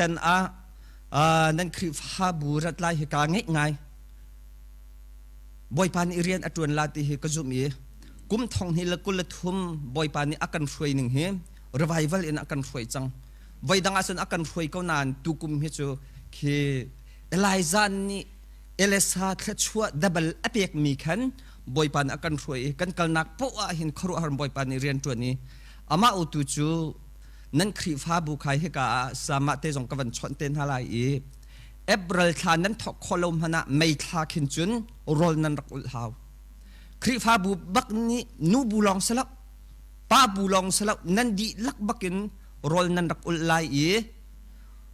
Tutan ah nan Khrihfabu rat lai hi kaa ngeih ngai. Bawipa nih rian a ṭuan la ti hi ka zumh i kum thong hnih le 23 Bawipa nih a kan hruai ning hi revival in a kan hruai cang. Voi dang ahcun a kan hruai ko nain tukum hi cu khi Elijah nih Elisa thluachuah dabal a pekmi khan Bawipa nih a kan hruai i kan kalnak poah ah hin khuaruahhar Bawipa nih rian ṭuan i amah utu cu nan Khrihfabu khai hika ah sama te zong ka van chawnh te hna lai i April thla nan thawk khawh lo hmanh ah May thla khin cun rawl nan rak ulh hau. Khrihfabu bak nih nu bu lawng si lo, pa bu lawng si lo, nan dihlak bakin rawl nan rak ulh lai i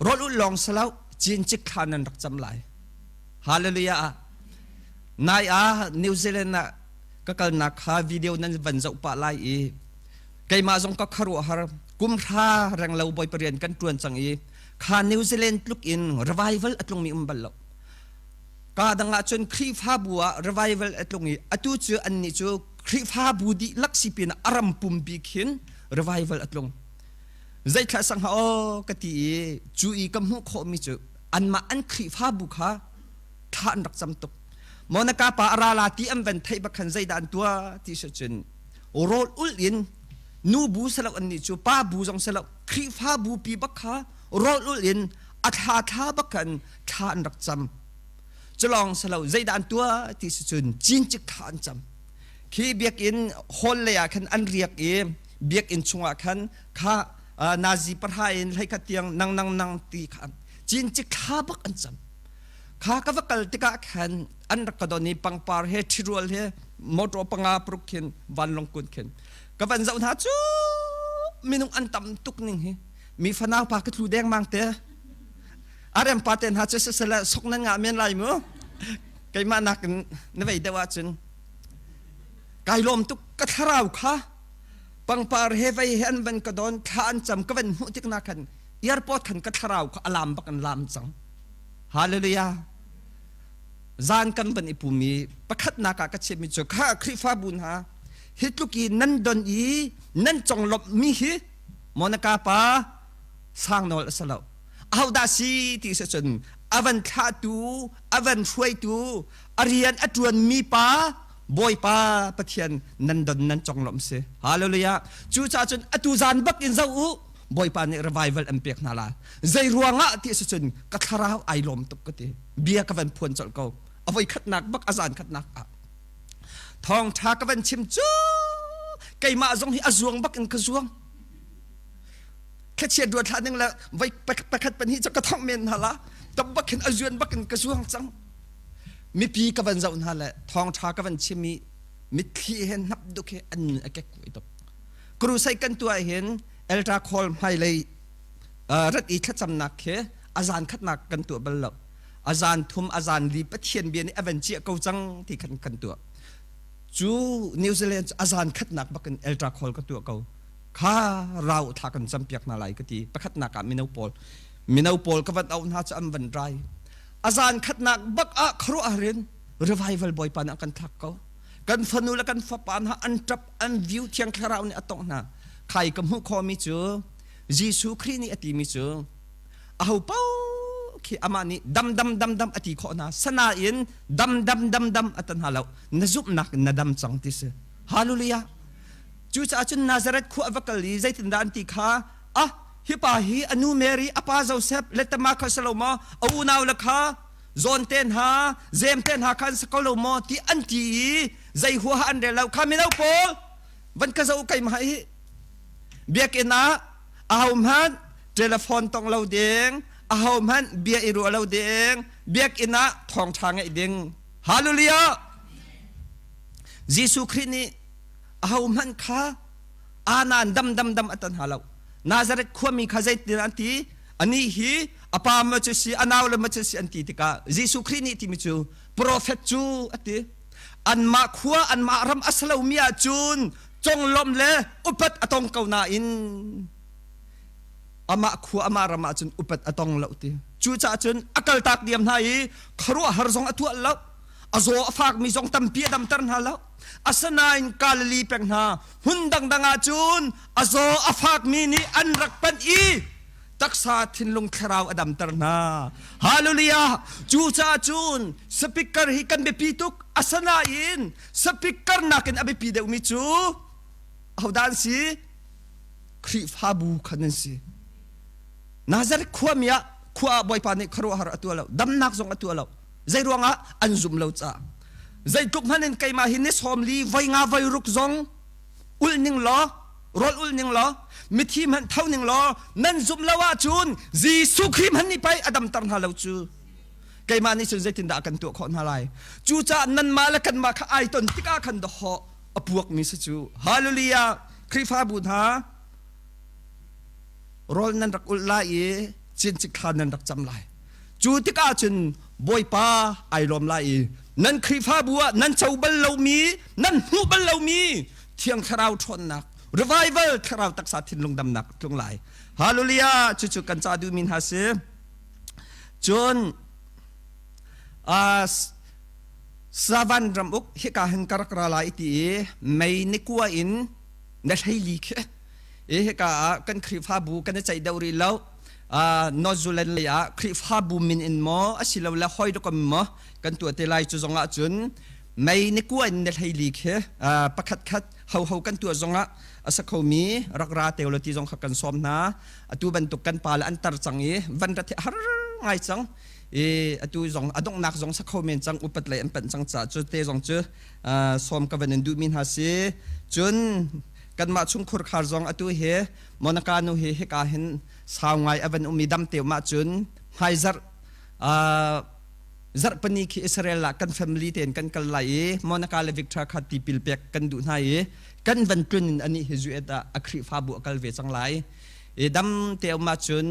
rawl ulh lawng si lo, cincik thla nan rak cam lai. Hallelujah. Nai ah New Zealand ah ka kalnak kha video nan van zoh pah lai i keimah zong ka khuaruahhar kum hra renglo bawipa rian kan ṭuan cang i kha New Zealand tluk in revival a tlungmi um bal lo. Ka dang ah cun Khrihfabu ah revival a tlung i atu cu annih cu Khrihfabu dihlak si pin a ram pumpi khin revival a tlung. Zeithla sang ha aw ka ti i cu i ka hmuh khawhmi cu anmah an Khrihfabu kha thla an rak cam tuk. Monaka pa a ra la ti an van theih bak khan zeidah an tuah ti si cun rawl ulh in nu bu selo annih cu pa bu zong selo Khrihfabu pi bak kha rawl ulh in a thla thla bak khan thla an rak cam. Culawng selo zeidah an tuah ti si cun cincik thla an cam. Khi biakinn hall lei ah khan an riak i biakinn chungah khan kha nazi pahra in hleikhat tiang nang nang nang ti kha cincik thla bak an cam. Kha ka va kal tikah khan an rak ka don i pangpar he ṭhirual he motor panga paruk khin vanlawng kun khin ka van zoh hna cu minung an tam tuk ning hi mi fanau pa ka tlu dengmang te arem pa te hna cu sisele sok nan ngah men lai mu keimah nakin na vei deuh ahcun kai lawm tuk ka thlarau kha pangpar he vei he an van ka don thla an cam ka van hmuh tik na khan airport khan ka thlarau kha alam bak an lam cang. Hallelujah. Zan kan van i pum i pakhatnak ah ka chimmi cu kha Khrihfabu hna hi tluk i nan don i nan conglawmh mi hi Monica pa sang nawl a si lo. Ahodah si ti si cun a van thlahtu, a van hruaitu, a rian a ṭuanmi pa Bawipa Pathian nan don nan conglawmh si. Hallelujah. Cucaah cun atu zan bak in zoh u Bawipa nih revival an pek hna lai. Zei ruangah ti si cun ka thlarau ai lawm tuk ka ti. Bia ka van phuan colh ko. A voi khatnak bak a zan khatnak ah. Thawngṭha ka van chim cu keimah zong hi a zuang bak in ka zuang. Thlachiat ruat hlah ning le voi pakhat pahnih cu ka thongh men hna la. Tam bak hin a zuan bak in ka zuang cang. Mipi ka van zoh hna le thawngṭha ka van chim i mitthli he hnap duk he an a kek tuk. Crusade kan tuah hin Elta Call hmailei rat i thlacamnak khi a zan khatnak kan tuah bal lo. A zan thum, a zan li Pathian bia nih a van ciah ko cang ti khan kan tuah. Cu New Zealand cu a zan khatnak bakin Elta Call ka tuah ko. Kha rau thla kan campiak hna lai ka ti. Pakhatnak ah mino pawl. Mino pawl ka van auh hna cu an van rai. A zan khatnak bak ah khuaruahhar in revival Bawipa nih a kan thlak ko. Kan fanu le kan fapa hna an ṭap an view Thiang Thlarau nih a tongh hna. Khai ka hmuh khawhmi cu Jesuh Khrih nih a timi cu aho paoh khi amah nih dam dam dam dam a ti khawh hna. Sanain dam dam dam dam a ti hna lo. Na zumhnak in na dam cang ti si. Hallelujah. Cucaah cun Nazareth khua a va kal i zeitindah an ti kha ah hi pa hi a nu Mary a pa Joseph le tama kha si lo maw a unau le kha zawn te hna zem te hna kha an si ko lo maw ti an ti i zei huaha an rel lo kha mino pawl van ka zoh keimah hi biakinn ah ahohmanh telephone tong lo ding ahohmanh bia i ruah lo ding biakinn ah thawngṭha ngeih ding hallelujah Jesuh Khrih nih ahohmanh kha anan dam dam dam a tan hna lo Nazareth khuami kha zeitin an ti anih hi a pa ma cu si a nau le ma cu si an ti tikah Jesuh Khrih nih timi cu profet cu a ti anmah khua anmah ram a si lomi ahcun conglawmh le upat a tong ko nain amah khua amah ram ahcun upat a tong lo ti cucaah cun a kaltak diam hna i khuaruahhar zong a tuah lo a zaw a fakmi zong tampi a damter hna lo asinain Galilee peng hna hmun dangdang ah cun a zaw a fakmi nih an rak panh i Taksa thinlung thlarau a damter hna. Hallelujah! Cucaah cun speaker hi kan biapi tuk. Asinain speaker nakin a biapi deuhmi cu ahodah an si? Khrihfabu kha nan si. Nazareth khuami ah khua ah Bawipa nih khuaruahhar a tuah lo. Damnak zong a tuah lo. Zei ruangah an zum lo caah. Zeitluk hmanh in keimah hi ni 40 voi nga voi ruk zong ulh ning law rawl ulh ning law mithi hmanh tho ning law nan zumh lo ahcun Jesuh Khrih hmanh nih pei a damter hna lo cu. Keimah nih cun zeitindah kan tuah khawh hna lai? Cucaah nanmah le kanmah kha ai ton tikah khan dawhawh a puakmi si cu. Hallelujah! Khrihfabu hna rawl nan rak ulh lai i cincik thla nan rak cam lai. Cu tikah cun Bawipa ai lawm lai i nan Khrihfabu ah nan co bal lomi, nan hmuh bal lomi Thiang Thlarau ṭhawnnak, revival thlarau taksa thinlung damnak tlung lai. Hallelujah! Cucu kan ca duhmi hna si. Cun uh, Savan ramuk hika hin ka rak ra lai ti i mei ni kua in na hleili khi i hika ah kan Khrihfabu kan i ceih deuh rih lo. North Zealand lei ah Khrihfabu min in maw asilole hoi dawk maw kan tuah te lai cu zong ah cun mei ni kua in ni hleili khi pakhat khat ho ho kan tuah zong ah a sa khomi rak ra te lo ti zong kha kan sawm hna. Atu bantuk kan pa le an tar cang i van rat hi a har ngai cang i atu zong a donghnak zong sa kho men cang upat lei an panh cang ca cu te zong cu sawm ka van in duhmi hna si. Cun kanmah chungkhur khar zong atu hi Monica nu hi hika hin sau ngai a van um i dam te um ahcun hmaizarh zarhpani khi Israel ah kan family tein kan kal lai i Monica le Victor kha tipil pek kan duh hna i kan van tlun in anih hi Zuet ah a Khrihfabu a kal ve cang lai i dam te um ahcun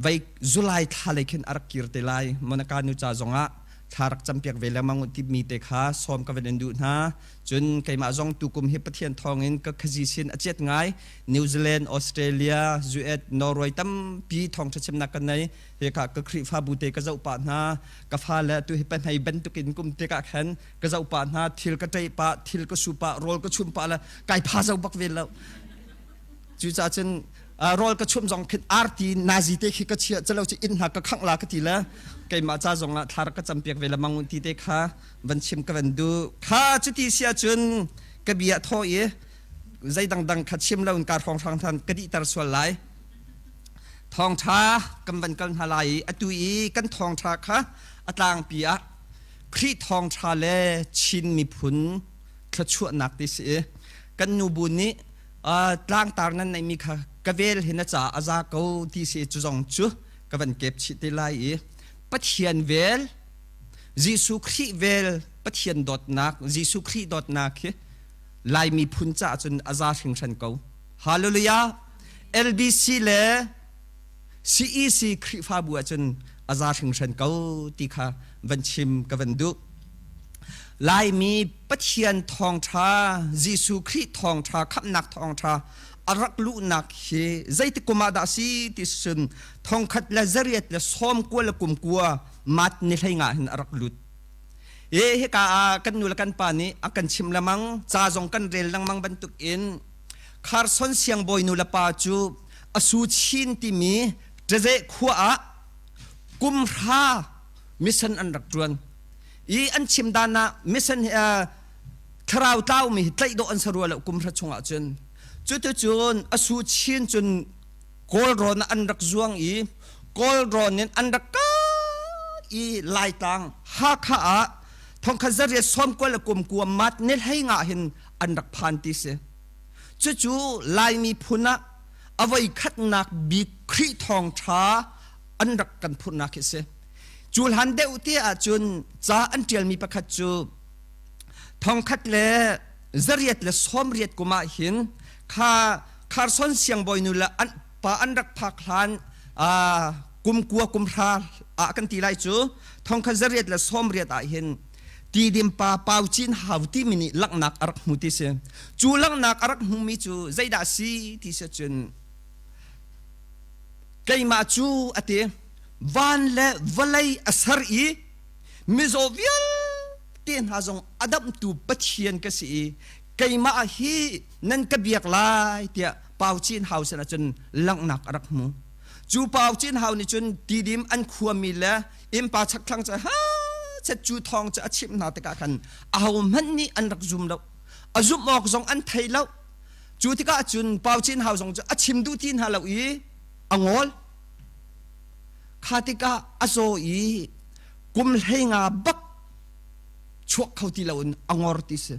vei July thla lei khin a rak kir te lai. Monica nu ca zongah thla rak campiak ve lengmang u timi te kha sawm ka van in duh hna. Cun keimah zong tukum hi Pathian thawngin ka khazi sin a chiat ngai. New Zealand, Australia, US, Norway tampi thawngṭha chimnak kan nei. Hika ka Khrihfabu te ka zoh pah hna. Ka fale tu hi pahnei bantukin kum tikah khan ka zoh pah hna. Thil ka ṭeih pah, thil ka su pah, rawl ka chum pah le kai pha zo bak ve lo. Cucaah cun rawl ka chumh zong khin arti nazi te khi ka chiah calo ci inn hna ka khangh la ka ti le keimah ca zong ah thla rak ka campiak ve le mang ti te kha van chim ka van duh. Kha cuti si ahcun ka bia thaw i zei dangdang kha chim lo in ka hrawng hrang than ka dihter sual lai. Thawngṭha kan van kal hna lai i atu i kan thawngṭha kha a tlangpi ah Khrih thawngṭha le Chin miphun thluachuahnak ti si i kan nubu nih tlangtar nan neihmi kha ka vel hi na caah a za ko ti si cu zong cu ka van kep chih te lai i Pathian vel Jesuh Khrih vel Pathian dawtnak Jesuh Khrih dawtnak hi Lai miphun caah cun a za hringhran ko. Hallelujah! LBC le CEC Khrihfabu ahcun a za hringhran ko ti kha van chim ka van duh. Laimi Pathian thawngṭha, Jesuh Khrih thawngṭha, khamhnak thawngṭha a rak luhnak hi zeitik kum ah dah si ti cun thongkhat le zariat le 90 le kum kua mat ni hlei nga hin a rak lut. E hika ah kan nu le kan pa nih a kan chim lengmang, ca zong kan rel lengmang bantuk in Kharson siangbawi nu le pa cu Asu Chin timi Ṭazeh khua ah kum hra mission an rak ṭuan. I an chim dan ah mission thlarau tlaumi hi tlaih dawh an sa rua lo kum hra chungah cun. Cuticun Asu Chin cun Kawlrawn ah an rak zuang i Kawlrawn in an rak kai i Laitlang Hakha ah thongkhat zariat 90 le kum kua mat ni hlei nga hin an rak phan ti si. Cucu Laimi phun ah a voi khatnak bik Khrih thawngṭha an rak kan phurhnak hi si. Cu hlan deuh te ahcun ca an ṭialmi pakhat cu thongkhat le zariat le 80 kum ah hin kha Kharson siangbawinu le an pa an rak phak hlan kum kua kum hra ah kan ti lai cu thongkhat zariat le 80 ah hin Tidim pa Pau Cin Hau timi nih langhnak a rak hmu ti si. Cu langhnak a rak hmumi cu zeidah si ti si cun keimah cu a ti van le vawlei a ser i mizaw vialte hna zong a damhtu Pathian ka si i keimah hi nan ka biak lai tiah Pau Cin Hau sin ahcun langhnak a rak hmu. Cu Pau Cin Hau nih cun Tidim an khuami le innpa chakthlang cu ha chet cu thawng cu a chimh hna tikah khan ahohmanh nih an rak zum lo. A zumh awk zong an thei lo. Cu tikah cun Pau Cin Hau zong cu a chim duh ti hna lo i a ngawl. Kha tikah a zaw i kum 15 bak chuak kho ti loin a ngor ti si.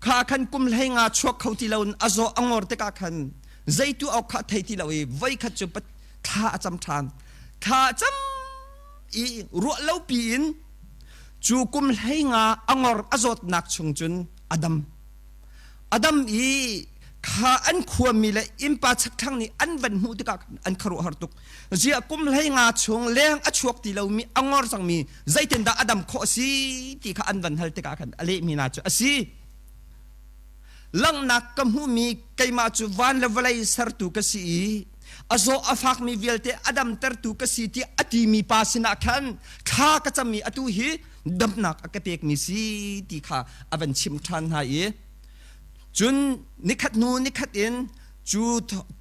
Kha khan kum 15 chuak kho ti loin a zaw a ngor tikah khan zeitu awk kha thei ti lo i voikhat cu thla a cam ṭhan. Thla a cam i ruah lo piin cu kum 15 a ngor a zawtnak chung cun a dam. A dam i kha an khuami le innpa chakthlang nih an van hmuh tikah an khuaruahhar tuk. Ziah kum 15 chung leng a chuak ti lomi a ngor cangmi zeitindah a dam khawh a si ti kha an van hal tikah khan a lehmi hna cu a si. Langhnak ka hmuhmi keimah cu van le vawlei sertu ka si i a zaw a fakmi vialte a damtertu ka si tiah a timi pa sinah khan thla ka cam i atu hi damnak a ka pekmi si ti kha a van chimh ṭhan hna i cun nikhat hnu nikhat in cu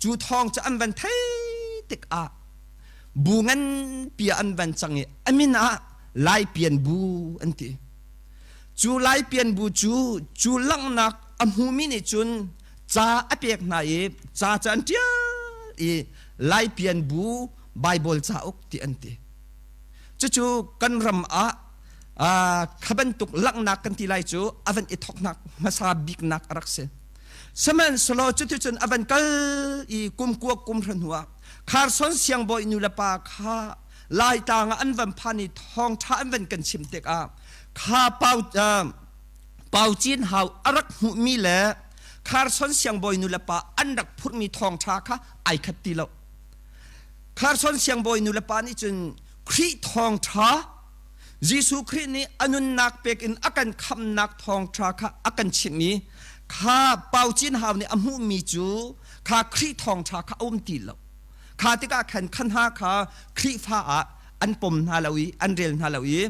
cu thawng cu an van theih tikah bu nganpi ah an van cang i a min ah Laipian bu an ti. Cu Laipian bu cu cu langhnak a hmumi nih cun ca a pek hna i ca cu an ṭial i Laipian bu Baibal cauk ti an ti. Cucu kan ram ah kha bantuk langhnak kan ti lai cu a van i thawknak hmasa biknak a rak si. Sihmanhsehlaw cuticun a van kal i kum kua kum hra hnuah Kharson siangbawi nu le pa kha Laitlang ah an van phan i thawngṭha an van kan chim tikah kha pau Pau Cin Hau a rak hmuhmi le Kharson siangbawi nu le pa an rak phurhmi thawngṭha kha ai khat ti lo. Kharson siangbawi nu le pa nih cun Khrih thawngṭha Jesuh Khrih nih a nunnak pek in a kan khamhnak thawngṭha kha a kan chimh i kha Pau Cin Hau nih a hmuhmi cu kha Khrih thawngṭha kha a um ti lo. Kha tikah khan kha hna kha Khrihfa ah an pom hna lo i an rel hna lo i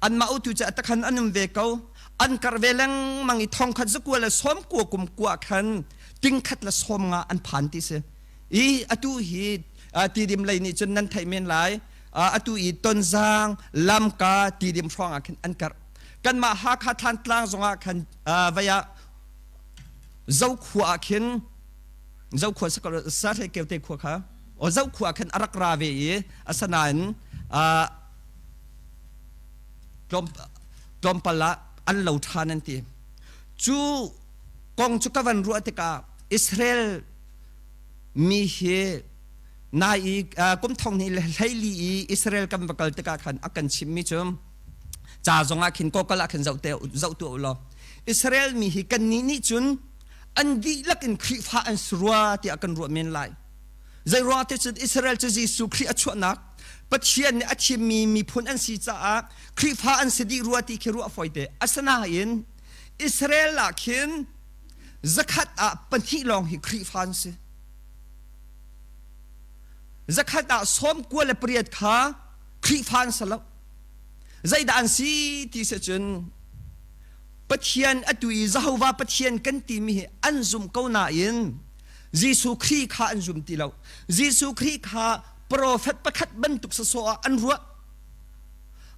anmah utu cu takhan an um ve ko. An karh ve lengmang i thongkhat zakua le sawmkua kum kua khan tingkhat le sawmnga an phan ti si. I atu hi Tidim lei nih cun nan theih men lai. Atu i Tonzang, Lamka, Tidim hrawng ah khin an karh. Kanmah Hakha Thantlang zongah khan vei ah Zokhua ah khin Zokhua sahle keute khua kha o Zokhua khan a rak ra ve i asanain tlawmpal ah an lo ṭhan an ti. Cu kong cu ka van ruah tikah Israel mi hi nai i kum thong hnih le 14 i Israel kan va kal tikah khan a kan chimmi cu ca zongah khin kokal ah khin zoh te zoh tu law Israel mi hi kannih nih cun an dihlak in Khrihfa an si rua tiah kan ruah men lai. Zei ruang te cun Israel cu Jesuh Khrih a chuahnak Pathian nih a thimmi miphun an si caah Khrihfa an si dih rua ti khi ruah fawi te. Asinain Israel ah khin zakhat ah pahnih lawng hi Khrihfa an si. Zakhat ah 98 kha Khrihfa an si lo. Zeidah an si ti si cun Pathian atu i Jehovah Pathian kan timi hi an zum ko nain Jesuh Khrih kha an zum ti lo. Jesuh Khrih kha profet pakhat bantuk sawsawh ah an ruah.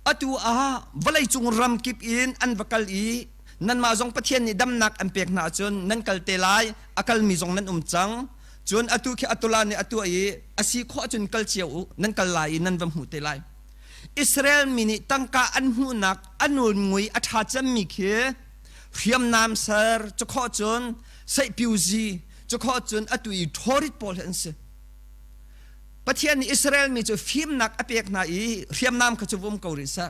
Atu ah vawleicung ram kip in an va kal i nanmah zong Pathian nih damnak an pek hna ahcun nan kal te lai, a kalmi zong nan um cang. Cun atu khi atula nih a tuah i a si khawh ahcun kal cio u, nan kal lai i nan va hmuh te lai. Israel mi nih tangka an hmuhnak a nulngui a ṭha cemmi khi hriamnam ser cukhawh cun seihpiuzi cukhawh cun atu i ṭhawrit pawl hi an si. Pathian nih Israel mi cu fimnak a pek hna i hriamnam kha cu vum ko rih seh.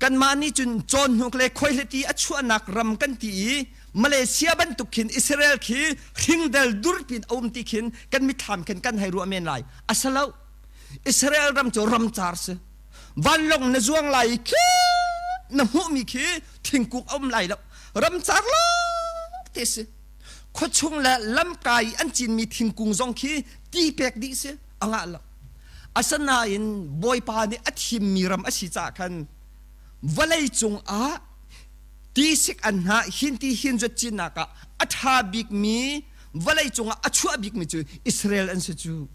Kanmah nih cun cawnhnuk le khuaihliti a chuahnak ram kan ti i Malaysia bantuk khin Israel khi hringdel durpin a um ti khin kan mitthlam khin kan hei ruah men lai. A si lo. Israel ram cu ramcar si. Vanlawng na zuang lai i khi na hmuhmi khi thingkung a um lai lo. Ramcar lawng te si. Khuachung le lamka i an cinmi thingkung zong khi ti pek dih si. A ngah lo. Asinain Bawipa nih a thimmi ram a si caah khan vawlei cungah tisik an hnah hin ti hin zuat cinnak ah a ṭha bikmi vawlei cungah a chuah bikmi cu Israel an si cu.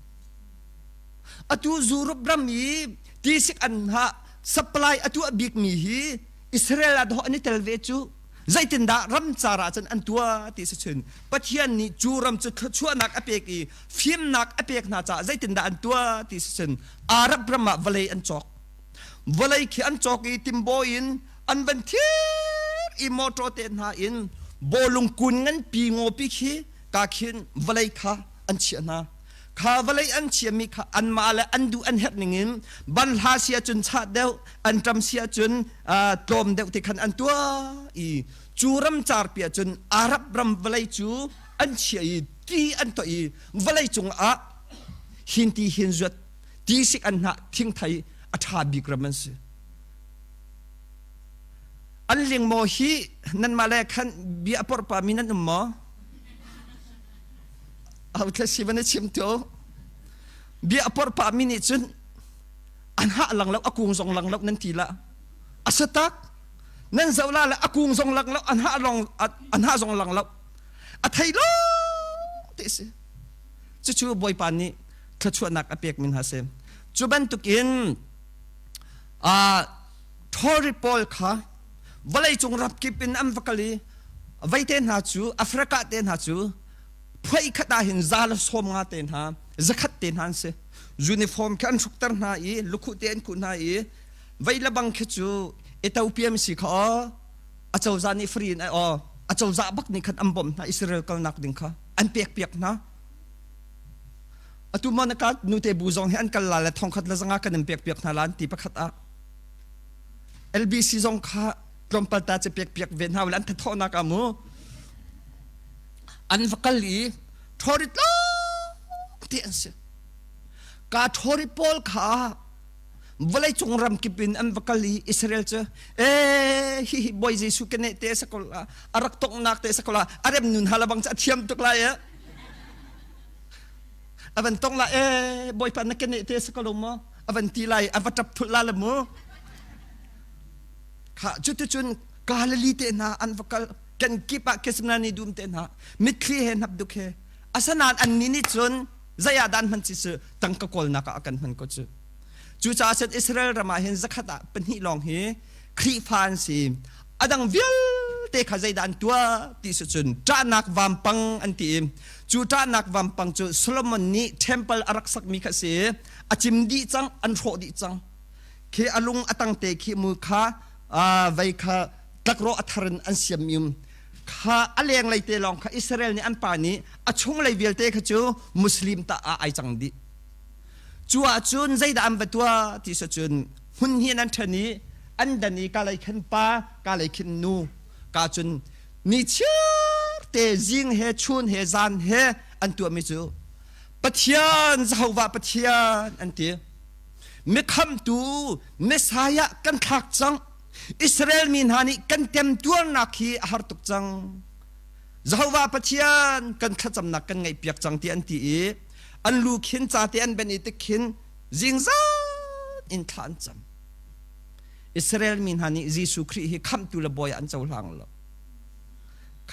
Atu Europe ram i tisik an ha supply a tuah bikmi hi Israel ah dawh an i tel ve cu. Zeitindah ramcar ah cun an tuah ti si cun Pathian nih cu ram cu thluachuahnak a pek i fimnak a pek hna caah zeitindah an tuah ti si cun Arab ram ah vawlei an cawk. Vawlei khi an cawk i timbawi in an van thir i motor te hna in bawlung kun nganpi ngawpi khi ka khin vawlei kha an chiah hna. Kha vawlei an chiahmi kha anmah le an duh an herh ningin banhla si ahcun chah deuh, an ṭam si ahcun tlawm deuh ti khan an tuah i cu ramcar pi ahcun Arab ram vawlei cu an chiah i ti an tuah i vawlei cungah hin ti hin zuat tisik an hnah thingthei a ṭha bik ram an si. An ling maw hi nanmah le khan bia a porh pami nan um maw? Au thla si van a chim tu bia a porh pahmi nih cun an hah lang lo a kung zong lang lo nan ti la a satak nan zoh la le a kung zong lang lo an hah long an hah zong lang lo a thei lo ti si cucu bawipa nih thluachuahnak a pek min ha si cu bantukin a Tory pawl kha vawleicung ram kip in an va kal i veite hna cu Africa te hna cu phuai khat ah hin za le 50 te hna 100 te hna an si. Uniform khi an hrukter hna i lukhuh te an khuh hna i vei le bang khi cu Ethiopia mi si kha aw acozah nih free in aw acozah bak nih khan an bawmh hna Israel kalnak ding kha an pek piak hna. Atu maw na ka nute bu zong hi an kal la le thongkhat le zanga kan in pek piak hna la an ti pakhat ah LBC zong kha tlawmpal ta cu pek piak ve hna an thathawhnak ah mu an va kal i ṭhawrit lawng ti an si ka ṭhawrit pawl kha vawleicung ram kip in an va kal i Israel cu ee hi hi Bawi Jesuh keneh te a ko la a rak tonghnak te a ko la a rem nun hala bang cu a thiam tuk lai e a van tong la ee Bawipa na keneh te a si ko lo maw a van ti lai a va ṭap thulh la le mu kha cuticun Galilee te hna an va kal kan kip ah Gethsemane dum te hna mitthli he hnapduk he asanain annih nih cun zei ah dah an hman ci cu tangka kawlnak ah a kan hman ko cu. Cucaah cun Israel ram ah hin zakhat ah pahnih lawng hi Khrihfa an si. A dang vialte kha zeidah an tuah ti si cun ṭahnak vampang an ti i cu ṭahnak vampang cu Solomon nih temple a rak sakmi kha a si i a cim dih cang, an hrawh dih cang. Khi a lung a tangte khi mu kha vei kha tlakrawh a thar in an siammi um kha a lenglei te lawng kha Israel nih an pa nih a chunglei vialte kha cu Muslim ta ah ai cang dih. Cu ahcun zeidah an va tuah ti si cun hmun hi an ṭhen i an dan i ka lei khin pa ka lei khin nu ka cun ni chiar te zing he chun he zan he an tuahmi cu Pathian Jehovah Pathian an ti. Mikhamtu Messiah kan thlak cang. Israel mi hna nih kan temtuarnak hi a har tuk cang. Jehovah Pathian kan thlacamnak kan ngaihpiak cang ti an ti i an lu khin ca te an ben i tik khin zingzan in thla an cam. Israel mi hna nih Jesuh Khrih hi khamhtu le bawi ah an cohlang lo.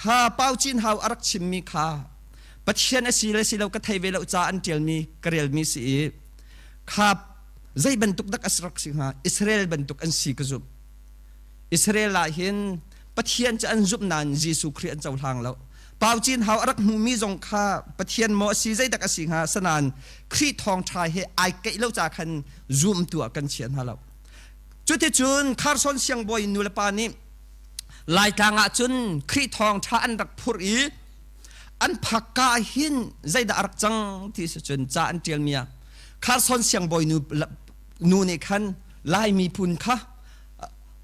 Kha Pau Cin Hau a rak chimmi kha Pathian a si le si lo ka thei ve lo ca an ṭialmi ka relmi si i kha zei bantuk dak a rak si hnga Israel bantuk an si ka zumh. Israel ah hin Pathian cu an zumh nain Jesuh Khrih an cohlang lo. Pau Cin Hau a rak hmuhmi zong kha Pathian maw a si zeidak a si hnga sanain Khrih thawngṭha he ai keih lo ca khan zumtu ah kan chia hna lo. Cuticun Kharson siangbawi nu le pa nih Laitlang ah cun Khrih thawngṭha an rak phurh i an phakka hin zeidah a rak cang ti si cun ca an ṭialmi ah Kharson siangbawi nu, nu nih khan Lai miphun kha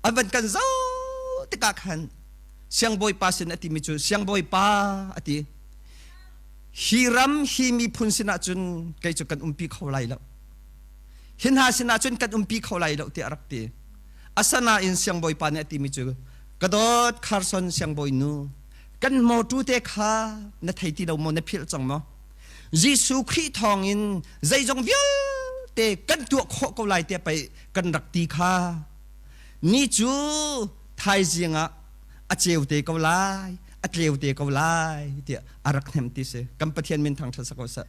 an van kan zoh tikah khan siangbawipa sin a timi cu siangbawipa a ti hi ram hi miphun sinah cun kei cu kan umpi kho lai lo hi hna sinah cun kan umpi kho lai lo tiah a rak ti asanain siangbawipa nih a timi cu ka dawt Kharson siangbawi nu kan mawtu te kha na thei ti lo maw na philh cang maw Jesuh Khrih thawngin zeizong vialte kan tuah khawh ko lai tiah pei kan rak ti kha ni cu thaizing ah a ceu te ko lai a tleu te ko lai tiah a rak hnem ti si kan Pathian min thangṭhat sak ko seh.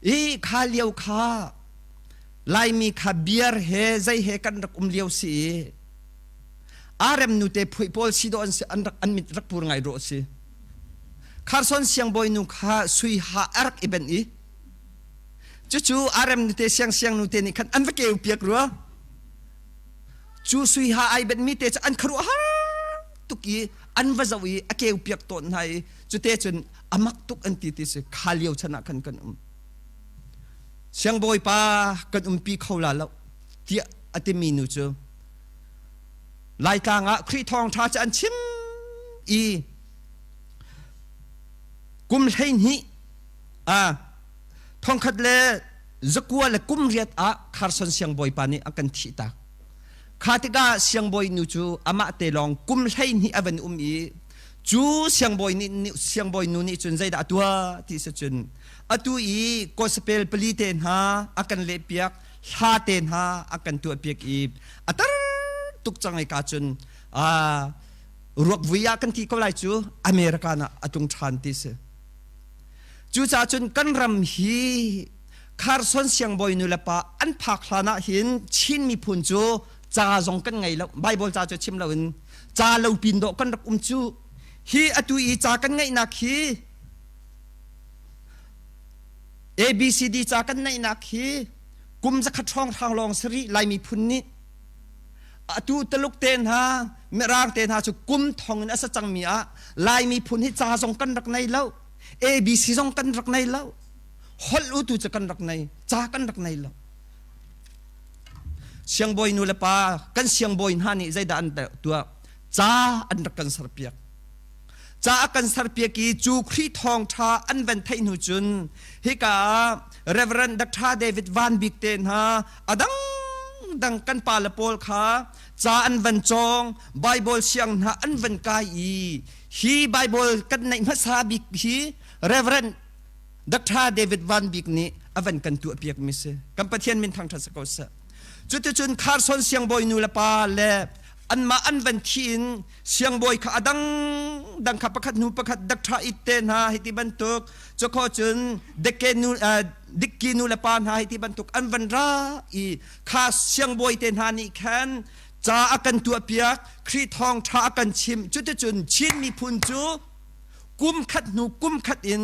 I kha lio kha Laimi kha beer he zei he kan rak um lio si i arem nute phuih pawl si dawh an si an rak an mit rak pur ngai rawh si. Kharson siangbawi nu kha sui ha a rak i benh i cucu arem nute siang siang nute nih khan an va keu piak rua. Cu sui ha ai benh mi te cu an kharuah har tuk i an va zoh i a keu piak tawn hna i cute cun amak tuk an ti ti si kha lio chan ah khan kan um. Siangbawipa kan umpi kho la lo tiah a timi nu cu Laitlang ah Khrih thawngṭha cu an chim i kum 12 a thongkhat le zakua le kum riat ah Kharson siangbawipa nih a kan thih tak. Kha tikah siangbawi nu cu amah te lawng kum 12 a van um i cu siangbawi nih siangbawi nu nih cun zeidah a tuah ti si cun atu i gospel pali te hna a kan lehpiak hla te hna a kan tuahpiak i a tar tuk cang i ka cun ruak vui ah kan ti ko lai cu America ah a tlung ṭhan ti si. Cucaah cun kan ram hi Kharson siangbawi nu le pa an phak hlan ah hin Chin miphun cu ca zong kan ngei lo. Bible ca cu chim loin ca lo pin dawh kan rak um cu. Hi atu i ca kan ngeihnak hi ABCD ca kan neihnak hi kum zakhat hrawnghrang lawng sari Lai miphun nih atu Taluk te hna Mirang te hna cu kum thong in a sa cangmi ah Lai miphun hi ca zong kan rak nei lo ABC zong kan rak nei lo holh u tu cu kan rak nei ca kan rak nei lo siangbawi nu le pa kan siangbawi hna nih zeidah an tuah ca an rak kan serpiak Ca a kan serpiak i cu Khrih thawngṭha an van theih hnu cun hika ah Reverend Dr. David Van Bik te hna a dangdang kan pale pawl kha ca an van cawng Bible siang hna an van kai i hi Bible kan neih hmasa bik hi Reverend Dr. David Van Bik nih a van kan tuahpiak mi si. Kan Pathian min thangṭhat si ko seh. Cuticun Kharson siangbawi nu le pa le anmah an van thi in siangbawi kha a dang dang kha pakhat hnu pakhat dakṭha it te hna hei ti bantuk cukho cun dekke nu dikki nu le pa hna hei ti bantuk an van ra i kha siangbawi te hna nih khan ca a kan tuahpiak Khrih thawngṭha a kan chimh cuticun Chin miphun cu kum khat hnu kum khat in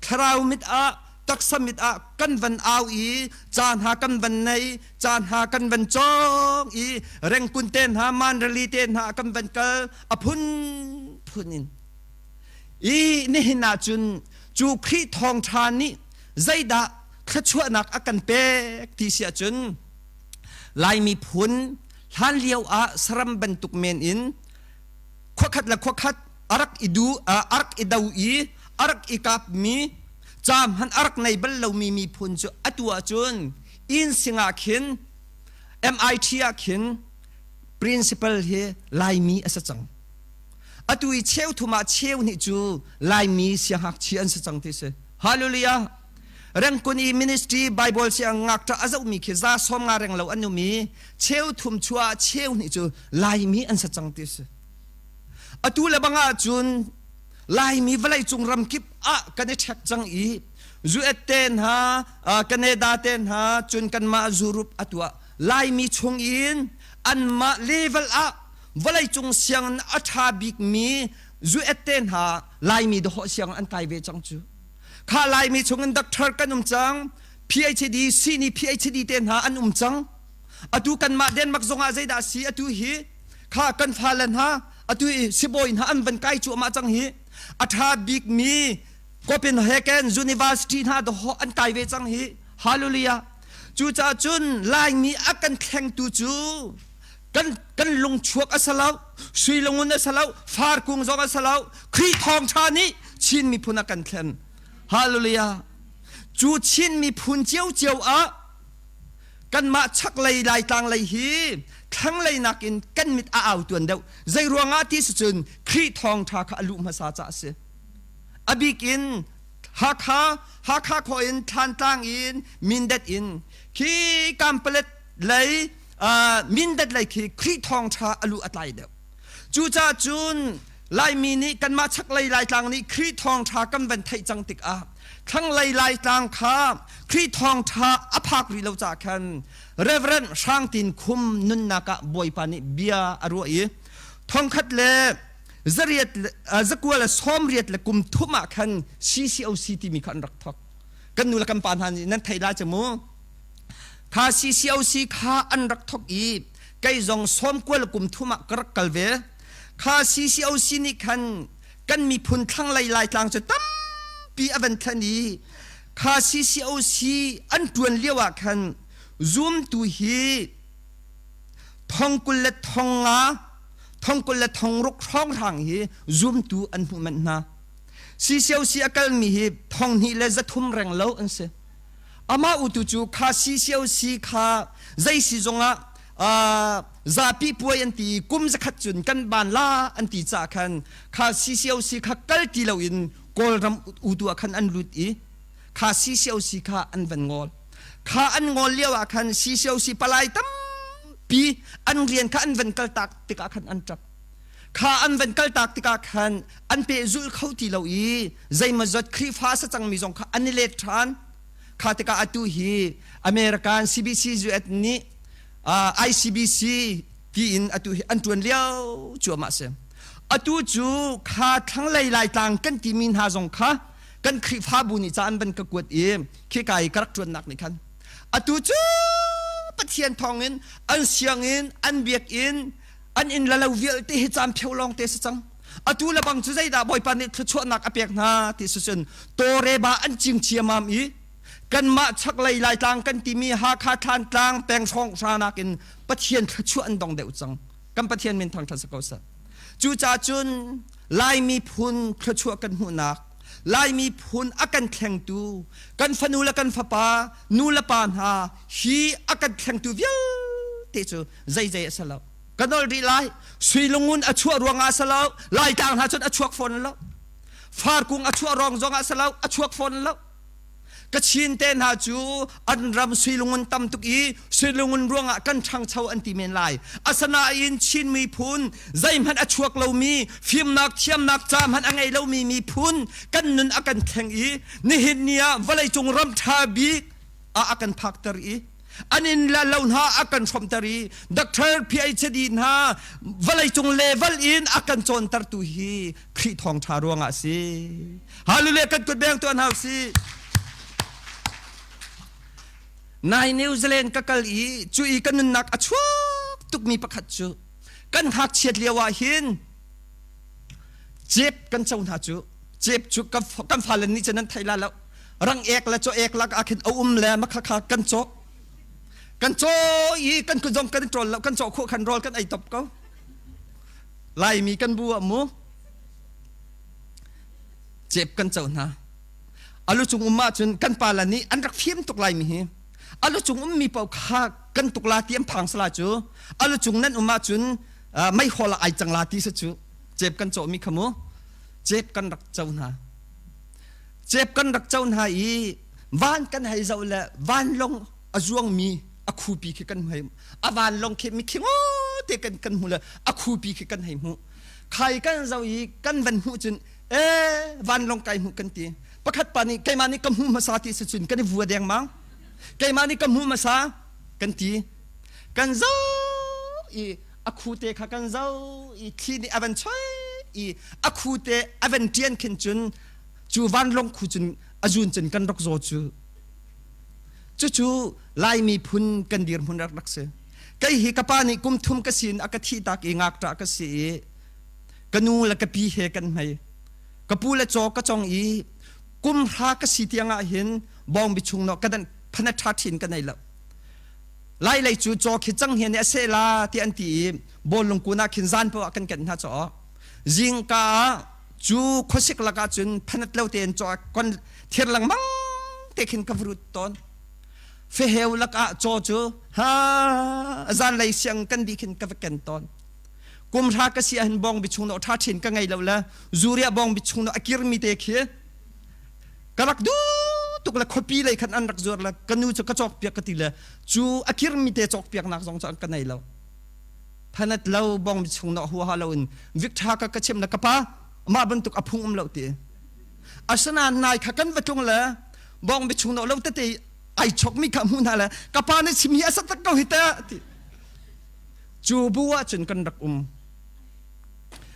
thlarau mit ah taksa mit ah kan van au i ca hna kan van nei ca hna kan van cawng i rengkun te hna manrali te hna kan van kal a phun phun in i nihin ah cun cu Khrih thawngṭha nih zeidah thluachuahnak a kan pek ti si ahcun Laimi phun hlan lio ah saram bantuk men in khuakhat le khuakhat a rak i du a rak i do i a rak i kapmi ca hmanh a rak nei bal lomi miphun cu atu ahcun inn sing ah khin MIT ah khin principal hi Laimi a si cang. Atu i cheu thum ah cheu hnih cu Laimi siangngakchia an si cang ti si. Hallelujah! Rengkun i ministry Bible siang ngakṭah a zohmi khi za sawm nga reng lo an um i cheu thum chuah cheu hnih cu Laimi an si cang ti si. Atu le bang ahcun Laimi vawleicung ramkip ah kan i ṭhek cang i US te hna, Canada te hna, cun kanmah Europe atu ah Laimi chung in anmah level ah vawleicung sianginn a ṭha bikmi US te hna Laimi dawhawh sianginn an kai ve cang cu. Kha Laimi chung in doctor kan um cang, PhD, sihni PhD te hna an um cang. Atu kanmah Denmark zongah zeidah a si atu hi kha kan fale hna atu i sibawi hna an van kai cuahmah cang hi a ṭha bikmi Copenhagen University hna dawh an kai ve cang hi hallelujah cucaah cun Laimi a kan thlengtu cu kan kan lungchuak a si lo sui lungun a si lo farkung zong a si lo Khrih thawngṭha nih Chin miphun a kan thlen hallelujah cu Chin miphun ciocio ah kanmah chaklei Laitlang lei hi thlanglei nakin kan mit a au tuan deuh zei ruangah ti si cun Khrih thawngṭha kha a luh hmasa caah a si a bik in Hakha Hakha khawh in Thlantlang in Mindat in khi Kampalet lei Mindat lei khi Khrih thawngṭha a luh a tlai deuh cucaah cun. Laimi nih kanmah chaklei Laitlang nih Khrih thawngṭha kan van theih cang tikah thlanglei Laitlang kha Khrih thawngṭha a phak rih lo caah khan Reverend Hrang Tin Khum nunnak ah Bawipa nih bia a ruah i thongkhat le zariat zakua le sawmriat le kum thum ah khan CCOC timi kha an rak thawk. Kan nu le kan pa hna nih nan theih lai cu mu. Kha CCOC kha an rak thawk i kei zong sawmkua le kum thum ah ka rak kal ve. Kha CCOC nih khan kan miphun thlanglei Laitlang cu tampi a van thlen i kha CCOC an ṭuan lio ah khan zumtu hi thong kul le thong nga thong kul le thong ruk hrawnghrang hi zumtu an hmuh manh hna. CCOC a kalmi hi thong hnih le zathum reng lo an si. Amah utu cu kha CCOC kha zei si zongah zapi puai an ti kum zakhat cun kan ban la an ti caah khan kha CCOC kha kal ti loin Kawlram utu ah khan an lut i kha CCOC kha an van ngol. Kha an ngol lio ah khan CCOC palai tampi an rian kha an van kaltak tikah khan an ṭap. Kha an van kaltak tikah khan an pehzulh kho ti lo i zeimawzat Khrihfa a si cangmi zong kha an i let ṭhan. Kha tikah atu hi American CBC US nih ICBC tiin atu hi an ṭuan lio cuahmah a si. Atu cu kha thlanglei Laitlang kan timi hna zong kha kan Khrihfabu nih ca an van ka kuat i khika i ka rak ṭuannak nih khan atu cu Pathian thawngin an sianginn an biakinn an inn le lo vialte hi caan pheo lawng te si cang. Atu le bang cu zeidah Bawipa nih thluachuahnak a pek hna ti si cun tawreba an cing ciamam i kanmah chaklei Laitlang kan timi Hakha Thlantlang peng hrawng hranak in Pathian thluachuah an dong deuh cang. Kan Pathian min thangṭhat si ko seh. Cucaah cun Lai miphun thluachuah kan hmuhnak, Lai miphun a kan thlengtu, kan fanu le kan fapa, nu le pa hna hi a kan thlengtu vialte cu zeizei a si lo. Ka nol rih lai. Sui lungun a chuah ruangah a si lo. Laitlang hna cun a chuak fawn lo. Farkung a chuah ruang zongah a si lo. A chuak fawn lo. Kachin te hna cu an ram suilungun tam tuk i suilungun ruangah kan ṭhangcho an ti men lai. Asinain Chin miphun zeihmanh a chuak lomi, fimnak thiamnak ca hmanh a ngei lomi miphun kan nun a kan thleng i nihin ni ah vawleicung ram ṭha bik ah a kan phakter i an inn le lo hna a kan hrawmter i Doctor PhD hna vawleicung level in a kan cawntertu hi Khrih thawngṭha ruangah a si. Hallelujah kan kut beng tuan hau si. Nai New Zealand ka kal i cu i ka nunnak a chuak tukmi pakhat cu kan ngakchiat lio ah hin cep kan co hna cu cep cu kan fale nih cun nan thei la lo rang ek le caw ek lak ah khin a um le makha kha kan cawk kan caw i kan kut zong kan ṭawl lo kan caw khawh khan rawl kan ei top ko Laimi kan bu ah mu cep kan co hna alu cung um ahcun kan pa la nih an rak fim tuk laimi hi alu cung ummi paoh kha kan tuk la ti an phang sala cu alu cung nan um ahcun meihol ah ai cang la ti sa cu cep kan cawhmi kha mu cep kan rak co hna cep kan rak co hna i van kan hei zoh le vanlawng a zuangmi a khupi khi kan hei a vanlawng khi mikhi te kan kan hmu le a khupi khi kan hei hmuh khai kan zoh i kan van hmuh cun e vanlawng kai hmuh kan ti pakhat pa nih keimah nih ka hmu hmasa ti si cun kan i vua dengmang keimah nih ka hmu hmasa kan ti kan zoh i a khu te kha kan zoh i thli nih a van choi i a khu te a van ṭian khin cun cu vanlawng khu cun a zun cun kan rak zaw cu cucu Lai miphun kan dirhmun rak rak si kei hi ka pa nih kum thum ka sin a ka thih tak i ngakṭah ka si i ka nu le ka pi he kan hmei ka pu le caw ka cong i kum hra ka si tiang ah hin bawngbi chung no ka dan phana ṭha ṭhin ka nei lo Lai lei cu caw khi cang hian a seh la ti an ti i bawlung kun ah khin zan paoh ah kan kenh hna caw zingka ah cu khuasik lakah cun phanat lo tein caw kon thir lengmang te khin ka vrut tawn feheu lakah caw cu ha zan lei siang kan di khin ka va ken tawn kum hra ka si ahhin bawng bi chung no ṭha ṭhin ka ngei lo le zuria bawng bi chung no a kirmi te khi ka rak duh tuk le khuapi lei khan an rak zuar le ka nu cu ka cawk piak ka ti le cu a kirmi te cawk piak nak zong cu an ka nei lo. Phanat lo bong chung no huaha lo in Victor ka ka chim na ka pa mah bantuk a phung um lo ti. Asinain nai kha kan va tlung le bong bi chung no lo tete ai chok mi kha hmu hna le ka pa na chim hi a sak tak ko hi ta ti. Cu bu ah cun kan rak um.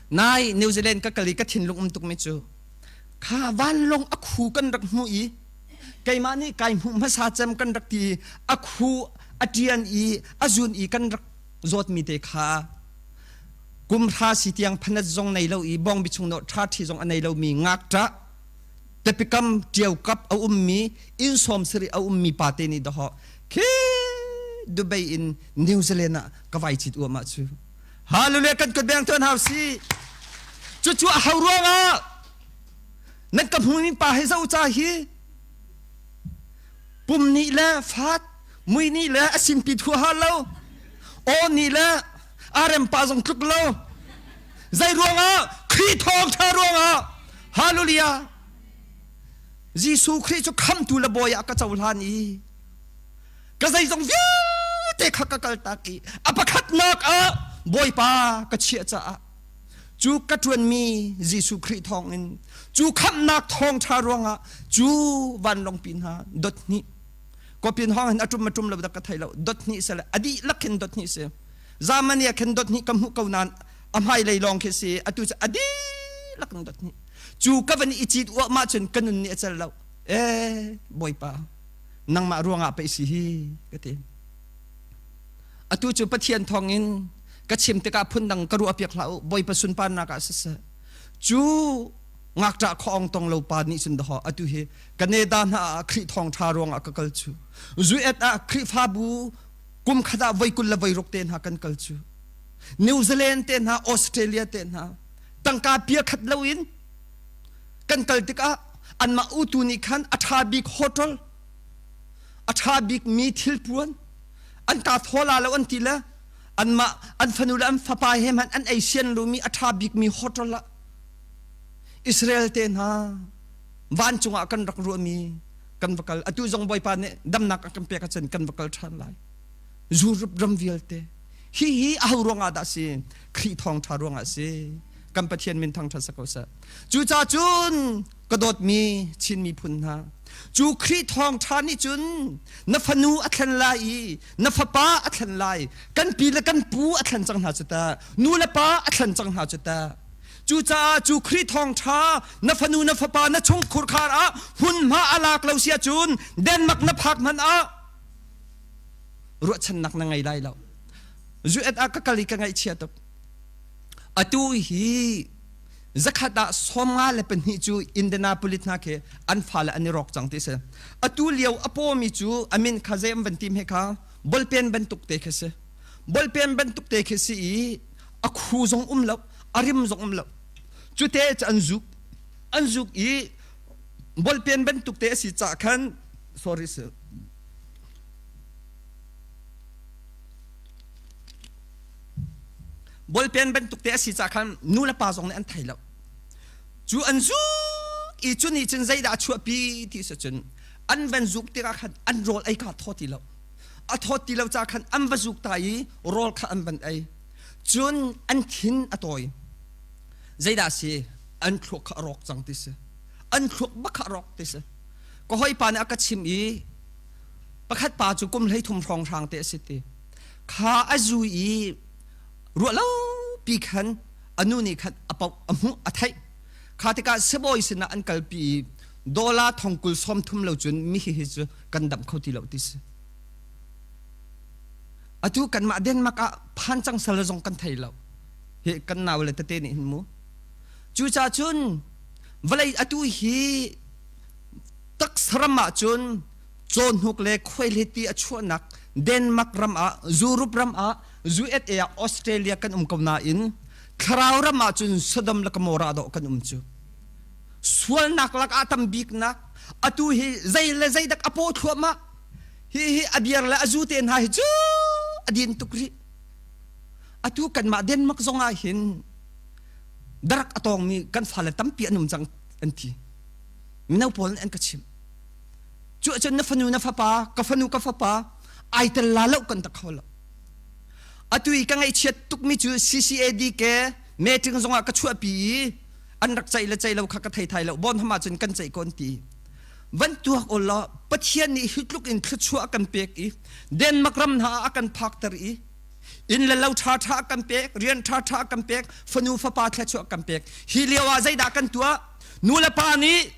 Nai New Zealand ka kal i ka thinlung um tuk mi cu kha vanlawng a khu kan rak hmu i keimah nih kai hmuh hmasa cem kan rak ti a khu a ṭian i a zun i kan rak zawtmi te kha kum hra si tiang phanat zong nei lo i bawngbi chung no ṭha ṭhi zong a nei lomi ngakṭah tepikam ṭio kap a ummi inn sawm sarih a ummi pa te nih dawh khi Dubai in New Zealand ah ka vai chit uam ah cu Hallelujah kan kut beng tuan hau si cucu a ho ruangah nan ka hmumi pa hi zo ca hi pum nih le fat mui nih le a simpi thu ha lo aw nih le arem pa zong tluk lo zei ruangah Khrih thawngtha ruangah hallelujah Jesuh Khrih cu khamtu le bawi ah ka cohlan i ka zeizong vialte kha ka kaltak i a pakhatnak ah Bawipa ka chiah caah cu ka ṭuanmi Jesuh Khrih thawngin cu khamhnak thawngṭha ruangah cu vanlawngpi hna dot hnih kawpin hawng hin a ṭum a ṭum lo dak ka thei lo dot hnih sele a dihlak khin dot hnih si zamani ah khin dot hnih ka hmuh ko nain a hmailei lawng khi si atu cu a dihlak in dot hnih cu ka van i cit uahmah cun ka nun nih a cel lo ee Bawipa nangmah ruangah pei si hi ka ti atu cu Pathian thawngin ka chim tikah phundang ka ruah piak hlah u Bawipa sunparnak ah siseh cu ngakṭah khuaong tong lo pa nih cun dahaw atu hi Canada hna ah Khrih thawngṭha ruangah ka kal cu US ah Khrihfabu kum khat ah voi 20 le voi ruk te hna kan kal cu New Zealand te hna Australia te hna tangka pia khat loin kan kal tikah anmah utu nih khan a ṭha bik hotel a ṭha bik mi thilpuan an ka thola lo an ti le anmah an fanu le an fapa he hmanh an ei sian lomi a ṭha bik mi hotel ah Israel te hna vancung ah kan rak ruahmi kan va kal atu zong Bawipa nih damnak a kan pek ahcun kan va kal ṭhan lai Europe ram vialte hi hi aho ruangah dah si Khrih thawngṭha ruangah si kan Pathian min thangṭhat sa ko seh cucaah cun ka dawtmi Chin miphun hna cu Khrih thawngṭha nih cun na fanu a thlen lai i na fapa a thlen lai kan pi le kan pu a thlen cang hna cu ta nu le pa a thlen cang hna cu ta cucaah cu Khrih thawngṭha na fanu na fapa na chung khurkhar ah hmunhma a lak lo si ahcun Denmark na phak hmanh ah ruahchannak na ngei lai lo US ah ka kal i ka ngaihchia tuk atu hi zakhat ah 54 cu Indianapolis hna khi an fale an i rawk cang ti si atu lio a pawmi cu a min kha zei an van tim he kha bolpen bantuk te khi si bolpen bantuk te khi si i a khu zong um lo a rim zong um lo cu te cu an zuk an zuk i bolpen bantuk te a si cah khan sorry sir Bawlpen bantuk te a si caah khan nu le pa zong nih an thei lo. Cu an zuk i cu nih cun zeidah a chuahpi ti si cun an van zuk tikah khan an rawl ei kha thaw ti lo. A thawt ti lo caah khan an va zuk ta i rawl kha an van ei. Cun an thin a tawi. Zeidah a si? An thluak kha a rawk cang ti si. An thluak bak kha a rawk ti si. Ka hawipa nih a ka chim i pakhat pa cu kum 13 hrawnghrang te a si ti kha a zu i ruah lo pi khan a nu nih khan a poh a hmuh a theih kha tikah sibawi sinah an kalpi i dollar thong kul sawm thum lo cun mi hi hi cu kan damh kho ti lo ti si atu kanmah Denmark ah phan cang sal zong kan thei lo hi kan nau le tete nih hin mu cucaah cun vawlei atu hi taksaram ah cun cawhnuk le khuaihliti a chuahnak Denmark ram ah Europe ram ah USA ah Australia kan um ko nain thlarau ram ah cun Sodom le Gomorrah dawh kan um cu sualnak lakah tam biknak atu hi zei le zei dak a paw thluahmah hi hi a biar le a zu te hna hi cu a din tuk rih atu kanmah Denmark zong ah hin darak a tawngmi kan fale tampi an um cang an ti mino pawl nih an ka chimh cu ahcun na fanu na fapa ka fanu ka fapa ai tel la lo kan ta kho lo. Atu i ka ngaihchiat tukmi cu CCAD ke meeting zongah ka chuahpi i an rak ceih le ceih lo kha ka thei thai lo. Bon ham ahcun kan ceih ko an ti. Van tuak u law Pathian nih hi tluk in thluachuah a kan pek i Denmark ram hna ah a kan phakter i inn le lo ṭha ṭha a kan pek, rian ṭha ṭha a kan pek, fanu fapa thluachuah a kan pek. Hi lio ah zeidah kan tuah? Nu le pa nih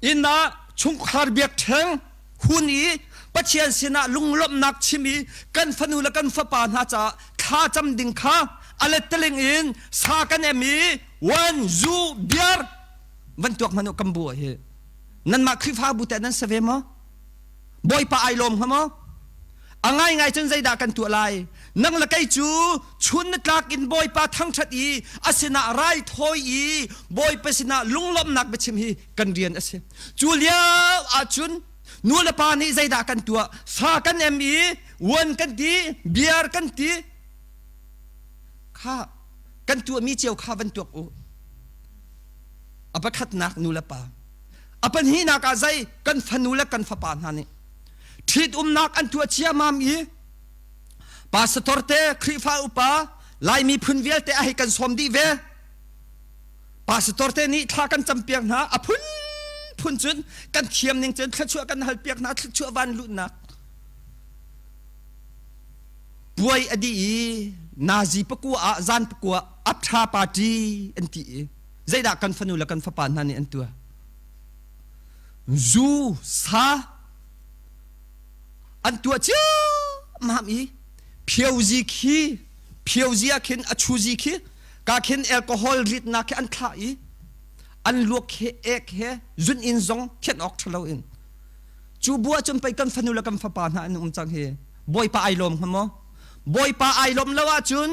inn ah chungkhar biakṭheng hun i Pathian sinah lunglawmhnak chim i kan fanu le kan fapa hna caah thla cam ding kha a letteling in sa kan em i wan zu biar van tuak hmanh u kan bu hi nanmah Khrihfabu teh nan si ve maw? Bawipa ai lawm hnga maw? A ngaingai cun zeidah kan tuah lai? Nang le kei cu chun na tlak in Bawipa thangṭhat i a sinah raithawi i Bawipa sinah lunglawmhnak biachim hi kan rian a si. Cu lio ahcun nu le pa nih zeidah kan tuah? Sa kan em i uan kan ti, biar kan ti. Kha kan tuahmi cio kha van tuak u. A pakhatnak nu le pa. A pahnihnak ah zei kan fanu le kan fapa hna nih ṭhitumnak an tuah ciammam i pastor te Khrihfa upa Lai miphun vialte a hei kan sawm dih ve. Pastor te nih thla kan campiak hna a phunphun cun kan thiam ning cun thluachuah kan halpiak hna thluachuah van luhnak puai a dih i nazi pakua ah zan pakua aptha party an ti i zeidah kan fanu le kan fapa hna nih an tuah zu sa an tuah ciammam i phiozi khi phiozi ah khin a chuzi khi ka khin alcohol ritnak khi an thlah i an luak he ek he zun in zong thian awk ṭhalo in cu bu ah cun pei kan fanu le kan fapa hna an um cang hi Bawipa ai lawm hnga maw Bawipa ai lawm lo ahcun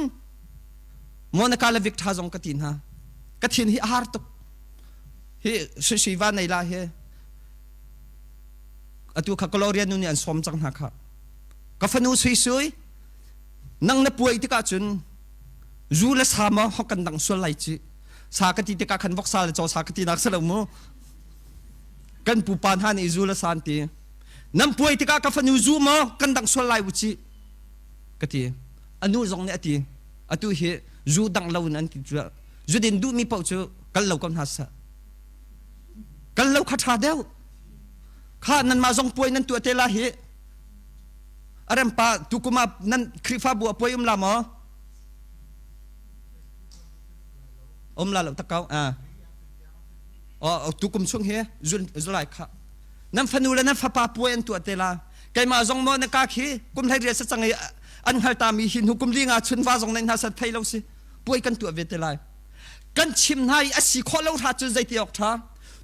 Monica le Victor zong ka ti hna ka thin hi a har tuk hi sui sui va nei la hi atu kha Gloria nu nih an sawm cang hna kha ka fanu sui sui nang na puai tikah cun zu le sa maw hok kan dang sual lai ci sa ka ti tikah khan voksa le caw sa ka ti nak si lo mu kan pupa hna nih zu le sa an ti nan puai tikah ka fanu zu maw kan dang sual lai u ci ka ti anu zong nih a ti atu hi zu dang lo in an ti cu zu din duhmi paoh cu kal lo ko hna seh kal lo kha ṭha deuh kha nanmah zong puai nan tuah te la hi arempa tukum ah nan Khrihfabu a puai um la maw um la lo tak ko ah oh tukum chung hi zulai kha nan fanu le nan fapa puai an tuah te la keimah zong maw na ka khi kum hlei riat sa cang i an hngal ta mi hi hnu kum li nga chun va zong nei hna sat thei lo si puai kan tuah ve te lai kan chim hna i a si khawh lo hra cun zeiti awk ṭha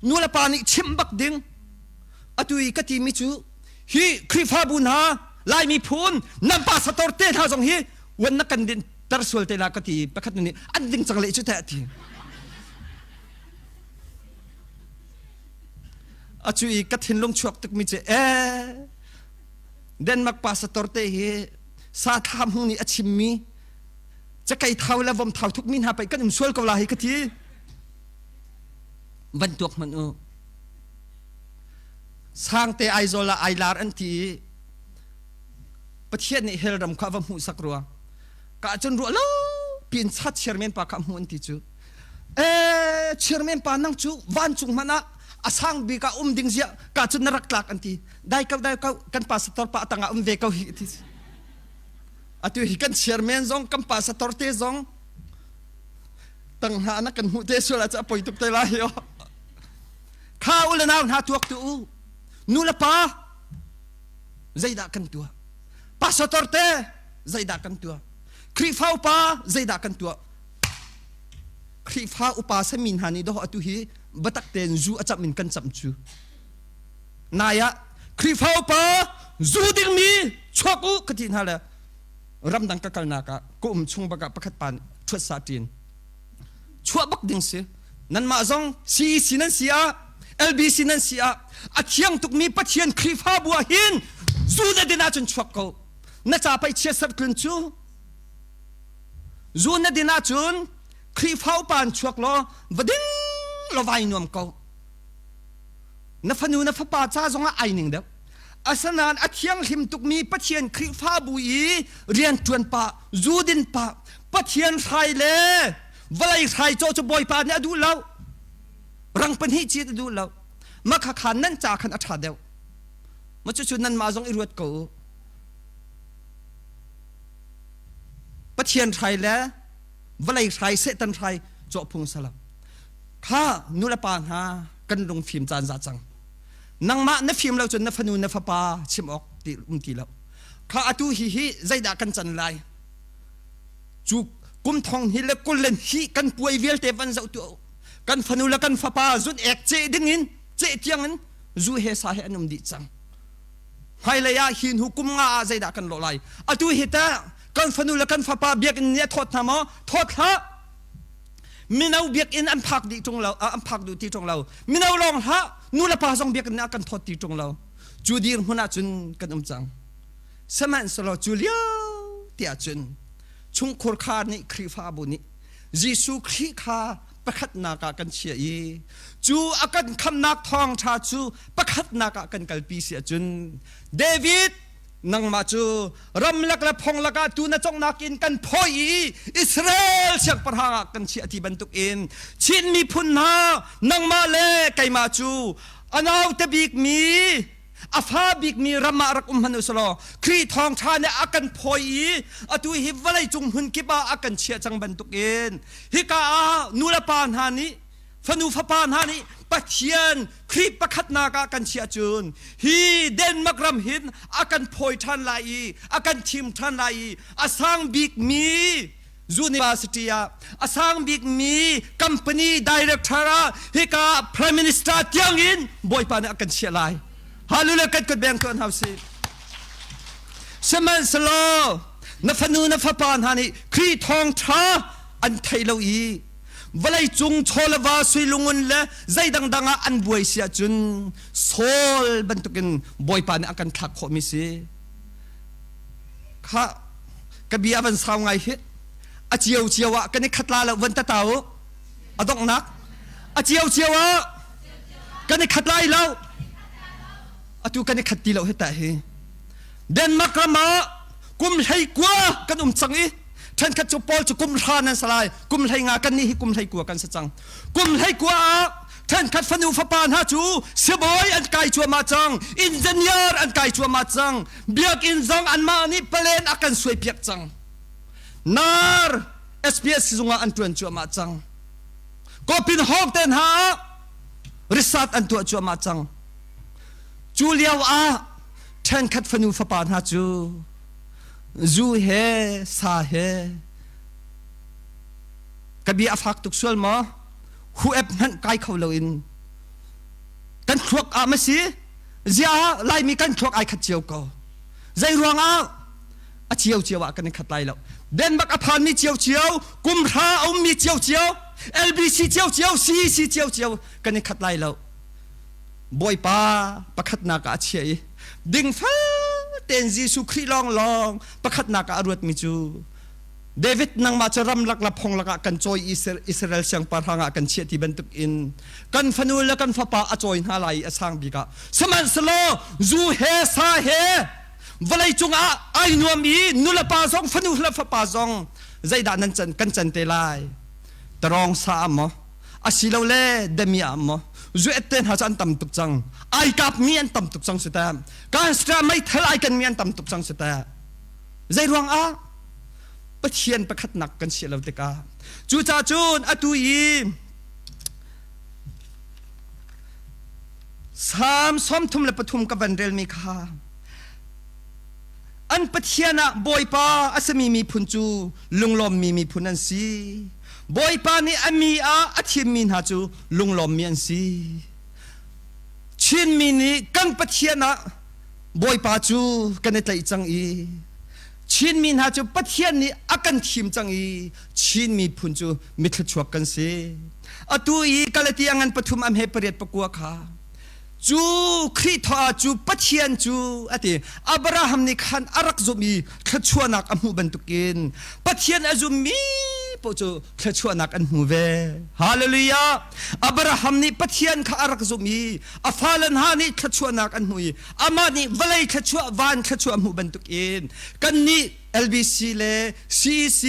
nu le pa nih chimh bak ding atu i ka timi cu hi Khrihfabu hna Lai miphun nan pastor te hna zong hi uan na kan din ter sual te la ka ti pakhat nih an ding cang le cu te ti acu i ka thinlung chuak tuk mi cu ee Denmark pastor te hi sa thlam hung nih a chimmi cakei thau le vom thau thuk mi hna pei kan um sual ko la hi ka ti van tuak hmanh u Sangte Aizawl ah ai lar an ti i Pathian nih hell ram kha va hmuhsak rua ka cun ruah lo piin chat chairman pa kha hmuh an ti cu ee chairman pa nang cu vancung hmanh ah a sang bik ah um ding zia ka cun na rak tlak an ti dai ko dai ko kan pastor pa tangah um ve ko hi ti atu hi kan chairman zong kan pastor te zong tang hna na kan hmuh te sual ah cu a poi tuk te lai hi Kha u le nau hna tuak tu u. Nu le pa zeidah kan tuah? Pastor te zeidah kan tuah? Khrihfa upa zeidah kan tuah? Khrihfa upa sami hna nih doh atu hi batak tein zu a camh in kan camh cu. Nai ah Khrihfa upa zu dingmi chuak u ka ti hna le ramdang ka kalnak ah ka um chung bak ah pakhat pa nih ṭhuat sa ṭin chuah bak ding si nanmah zong CEC nan si ah LBC nan si ah a thiang tukmi Pathian Khrihfabu ah hin zu na din ahcun chuak ko na ca pei chia ser tlun cu zu na din ahcun Khrihfa upa an chuak law va ding law vai nuam ko na fanu na fapa ca zongah ai ning deuh. Asinain a thianghlim tukmi Pathian Khrihfabu i rianṭuan pah, zu din pah, Pathian hrai le vawlei hrai cawh cu Bawipa nih a duh lo. Rang pahnih cit a duh lo. Mah khakha nan ca khan a ṭha deuh. Mah cucu nanmah zong i ruat ko u. Pathian hrai le vawlei hrai, Satan hrai cawh phung salam. Kha nulepa hna kan lungfim caan za cang. Nangmah na fim lo cun na fanu na fapa chim awk ti um ti lo. Kha atu hi hi zeidah kan can lai? Cu kum thong hi le kul le hi kan puai vialte van zoh tu kan fanu le kan fapa zun ek ceh ding in ceh tiang in zu he sa he an um dih cang. Hmailei ah hi hnu kum nga ah zeidah kan lawh lai? Atu hi teh kan fanu le kan fapa biakinn nih a thawt hna maw? Thawt hlah. Mino biakinn an phak dih ṭung lo, an phak duh ti ṭung lo. Mino lawng hlah, nu le pa zong biakinn ah kan thawt ti ṭung lo. Cu dirhmun ah cun kan um cang. Sihmanhsehlaw cu lio tiah cun chungkhur khar nih Khrihfabu nih Jesuh Khrih kha pakhatnak ah kan chiah i cu a kan khamnak thawngṭha cu pakhatnak ah kan kalpi si ahcun David nangmah cu ramlak le phonglak ah tu na conghnak in kan phawi i Israel siangpahrang ah kan chiah ti bantukin Chin miphun hna nangmah le keimah cu a naute bikmi a fa bikmi ram ah rak um hmanh usulaw Khrih thawngṭha nih a kan phawi i atu hi vawleicung hmun kip ah a kan chiah cang bantukin hika ah nu le pa hna nih fanu fapa hna nih Pathian Khrih pakhatnak ah kan chiah cun hi Denmark ram hin a kan phawi ṭhan lai i a kan thim ṭhan lai i a sang bikmi university ah a sang bikmi company director ah hika prime minister tiangin Bawipa nih a kan chiah lai. Hallelujah kan kut beng tuan hau si. Sihmanhsehlaw na fanu na fapa hna nih Khrih thawngṭha an thei lo i vawlei cung chawleva suilungun le zei dangdang ah an buai si ahcun Saul bantukin Bawipa nih a kan thlak khawhmi si. Kha ka bia van sau ngai hi a cio cio ah kan i khat la lo van tata u a donghnak a cio cio ah kan i khat lai lo atu kan i khat ti lo hi ta hi Denmark ram ah kum hlei kua kan um cang i ṭhenkhat cu Paul cu kum hra nan salai kum hlei nga kan nih hi kum hlei kua kan si cang kum hlei kua ah ṭhenkhat fanu fapa hna cu sibawi an kai cuahmah cang engineer an kai cuahmah cang biakinn zong anmah nih palen a kan suaipiak cang nar SPS zung ah an ṭuan cuahmah cang Kopin Hawk te hna ah research an tuah cuahmah cang cu lio ah ṭhenkhat fanu fapa hna cu zu he sa he ka bia a fak tuk sual maw hu ep hmanh kai kho loin kan thluak ah ma si Ziah Laimi kan thluak ai khat cio ko. Zei ruangah a cio cio ah kan i khat lai lo. Denmark a phanmi cio cio, kumhra a ummi cio cio, LBC cio cio, CEC cio cio kan i khat lai lo. Bawipa pakhatnak ah a chiah i dingfel tein Jesuh Khrih lawnglawng pakhatnak ah a ruatmi cu David nangmah cu ramlak la phong lakah kan cawi Israel siangpahrang ah kan chiah ti bantuk in kan fanu le kan fapa a cawi hna lai i a sang bik ah sihmanhsehlaw zu he sa he vawlei cungah ai nuam i nulepa zong fanu le fapa zong zeidah nan can kan can te lai tarong sa ah maw asilole demi ah maw zu et te hna cu an tam tuk cang ai kap mi an tam tuk cang si ta kanstra meithal ai kan mi an tam tuk cang si ta zei ruang ah Pathian pakhatnak kan si lo tikah cucaah cun atu i Salm 33 ka van relmi kha an Pathian ah Bawipa a simi miphun cu lunglawmmi miphun an si. Bawipa nih a mi ah a thimmi hna cu lunglawmmi an si. Chinmi nih kan Pathian ah Bawipa cu kan i tlaih cang i Chin mi hna cu Pathian nih a kan thim cang i Chin miphun cu mithluachuak kan si. Atu i Galatia ngan pathum am he pariat pakua kha cu Khrih thawh ah cu Pathian cu a ti Abraham nih khan a rak zumh i thluachuahnak a hmuh bantukin Pathian a zummi paoh cu thluachuahnak an hmu ve. Hallelujah! Abraham nih Pathian kha a rak zumh i a fale hna nih thluachuahnak an hmu i amah nih vawlei thluachuah, van thluachuah a hmuh bantukin kannih LBC le CEC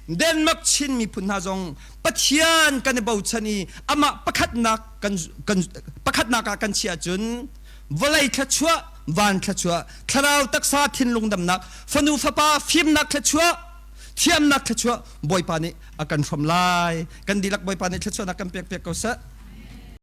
Denmark Chin miphun hna zong Pathian kan i bochan i amah pakhatnak kan, kan pakhatnak ah kan chiah cun vawlei thluachuah, van thluachuah, thlarau taksa thinlung damnak, fanu fapa fimnak thluachuah, thiamnak thluachuah Bawipa nih a kan hrawm lai. Kan dihlak Bawipa nih thluachuahnak kan pek piak ko seh.